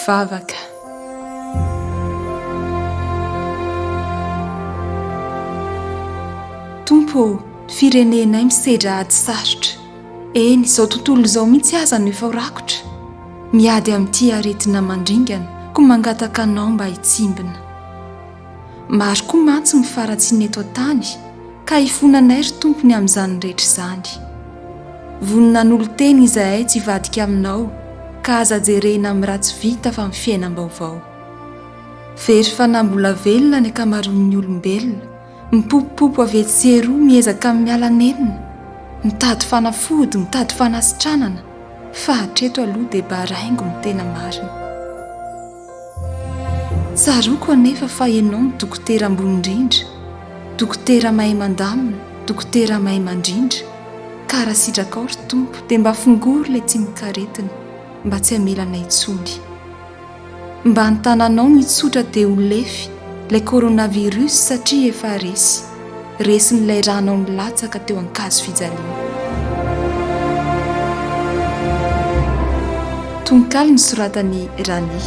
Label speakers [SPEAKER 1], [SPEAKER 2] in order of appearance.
[SPEAKER 1] Vavaka. Tompo ô, ny firenenay misedra ady sarotra. Eny, izao tontolo izao mihitsy aza no efa ho rakotra. Miady amin'ity aretina mandringana, koa mangataka Anao mba hitsimbina. Maro koa mantsy ny faharatsiana eto an-tany, ka hifonanay ry Tompo ny amin'izany rehetra izany. Vonona hanolo-tena izahay tsy hivadika Aminao, ka aza jerena amin'ny ratsy vita fa amin'ny fiainam-baovao. Very fanahy mbola velona ny ankamaroan'ny olombelona, mipopopopo avy etsy sy eroa miezaka amin'ny miala nenina, mitady fanafody, mitady fanasitranana, fa hatreto aloha dia baraingo ny tena marina. Tsaroako anefa fa ianao no dokotera ambony indrindra, dokotera mahay mandamina, dokotera mahay mandrindra, ka raha sitrakao ry Tompo dia mba fongory ilay tsimokaretina mba tsy hamela anay intsony. Mba ny tananao no hitsotra dia ho lefy ilay coronavirus satria efa resy, resin'ilay ranao nilatsaka teo an-kazo fijaliana. Tononkalo nosoratan'i Rani.